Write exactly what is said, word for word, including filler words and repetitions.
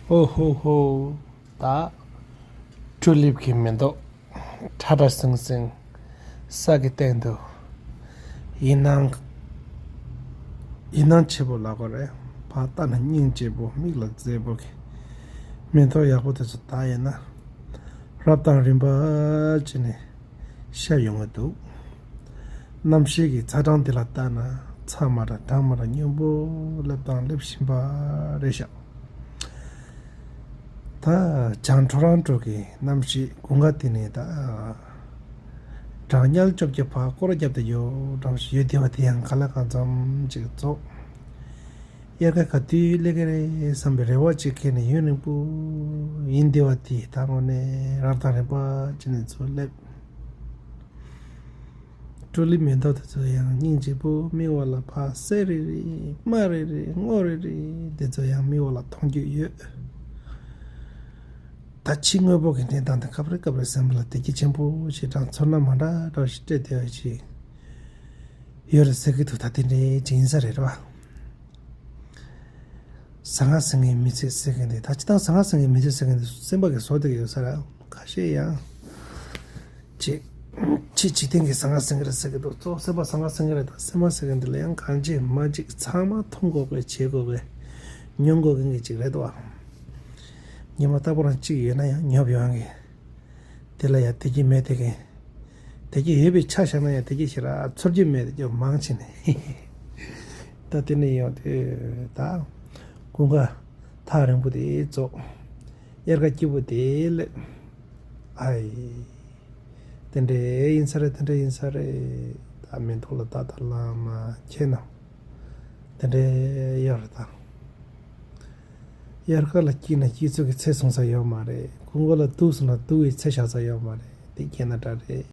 ཧོ་ཧོ་ཧོ། ད་ཀྲུ་ལིབ་ཀྱི་མེ་ཏོག་ཁྲ་ཁྲ་ཟིང་ཟིང་ས་གི་སྟེང་དུ། ཡིད་སྣང་ཡིད་སྣང་ཆེ་པོ་ལབ་དགོས་རེད། ཕར་ལྟ་ན་སྙིང་རྗེ་པོ་མིག་ལ་མཛེས་པོ་གི་མེ་ཏོག་ཡག་པོ་དེ་ཚོ་ད་ཡིན་ན་རབ་དང་རིམ་པ་བྱས་ནས་ཤར་ཡོང་གི་འདུག་གནམ་གཤིས་ཀྱི་ཚ་གྲང་འདི་ལ་ལྟ་ན་ཚ་མ་ར་གྲང་མ་ར་སྙོམས་པོ་སླེབས་དང་སླེབས་བཞིན་པ་རེད་ཤག་ད་བྱང་ཊོ་རོན་ཊོ་གི་གནམ་གཤིས་དགུན་ཁ་དེ་ནས་ད་གྲང་དམྱལ་བཅོ་བརྒྱད་ཕར་སྐོར་ར་བརྒྱབ་བསྡད་ཡོད་འདྲ་བོ་ཞིག་ཡོད་བསྡད་པ་དེ་ཡང་ག་ལ་གང་འཚམ་ཅིག་རྫོགས། དབྱར་ཁ་ག་དུས་སླེབས་ཀྱི་རེད་བསམ་པའི་རེ་བ་ཅིག་འཁྱེར་ནས་ཡུན་རིང་པོ་ཡིན་བསྡད་པ་དེ་ད་དངོས་གནས་རབ་དང་རིམ་པ་བྱས་ནས་ཚུར་སླེབས། ཀྲུ་ལི་མེ་ཏོག་དེ་ཚོ་ཡང་སྙིང་རྗེ་པོ་མིག་འོག་ལ་ཕར་སེར་རེ་རེ་དམར་རེ་རེ་སྔོ་རེ་རེ་དེ་ཚོ་ཡང་མིག་འོག་ལ་མཐོང་རྒྱུ་ཡོད། ད་ཕྱི་དངོས་པོ་གི་གནས་སྟངས་དེ་སྐབས་རེ་སྐབས་རེ་སེམས་པ་ལ་བདེ་སྐྱིད་ཆེན་པོ་ཞིག་དང་ཚོར་སྣང་མ་འདྲ་འདྲ་ཞིག་སྤྲད་བསྡད་པ་ཞིག་ཡོད་རེད་ཟེར་གི་འདུག་ད་དེ་འདྲའི་ཅིག་ཡིན་ས་རེད་བ། ཟང་ངེ་ཟིང་ངེའི་མི་ཚེ་ཟེར་མཁན་དེ་ད་ཅི་ཐང་ཟང་ངེ་ཟིང་ངེའི་མི་ཚེ་ཟེར་མཁན་དེ་སེམས་པ་གི་བཟོ་བསྡད་ཀྱི་ཡོད་ས་རེད། ཁ་ཤས་ཡང་ཅིག་ཕྱི་འཇིག་རྟེན་གྱི་ཟང་ངེ་ཟིང་ངེ་རེད་ཟེར་གི་འདུག་གཙོ་བོ་སེམས་པ་ཟང་ངེ་ཟིང་ངེ་རེད་ད། སེམས་པ་ཟེར་མཁན་དེ་ལ་ཡང་གང་བྱེད་མ་བྱེད་ཚང་མ་མཐོང་དགོས་པའི་བྱེད་དགོས་པའི་མྱོང་དགོས་མཁན་གྱི་ཅིག་རེད་དོ། ཉི་མ་རྟག་པར་གཅིག་ཡོད་ན་ཡང་ཉོབ་ཡོང་གི་དེ་ལ་ཡང་བདེ་སྐྱིད་མེད་དེ་གིན། བདེ་སྐྱིད་ཡོད་པའི་ཆ་བཞག་ན་ཡང་བདེ་སྐྱིད་ཞེ་དྲག་ཚོར་རྒྱུ་མེད་དེ་ཀྱང་མང་ཆེ་ནས། ད་དེ་ནས་ཡང་དེ་ད་དགུན་ཁ་ཐག་རིང་པོ་དེ་རྫོགས། དབྱར་ཁ་སྐྱིད་པོ་དེ་སླེབས། ཨའི། དེ་འདྲའི་ཡིན་ས་རེད། དེ་འདྲའི་ཡིན་ས་རེད། ད་མེ་ཏོག་ལ་ད་ད་ལ་མ་ཁྱེད་ན། དེ་འདྲའི་ཡོད་རེད་ད། དབྱར་ཁ་ལ་སྐྱིད་ན་སྐྱིད་ཚོད་ཀྱི་ཚེ་སོང་ས་ཡོད་མ་རེད། དགུན་ཁ་ལ་སྡུག་སོང་ན་སྡུག་གི་ཚེ་བཞག་ས་ཡོད་མ་རེད། དེ་ཁྱེད་ན་འདྲ་རེད།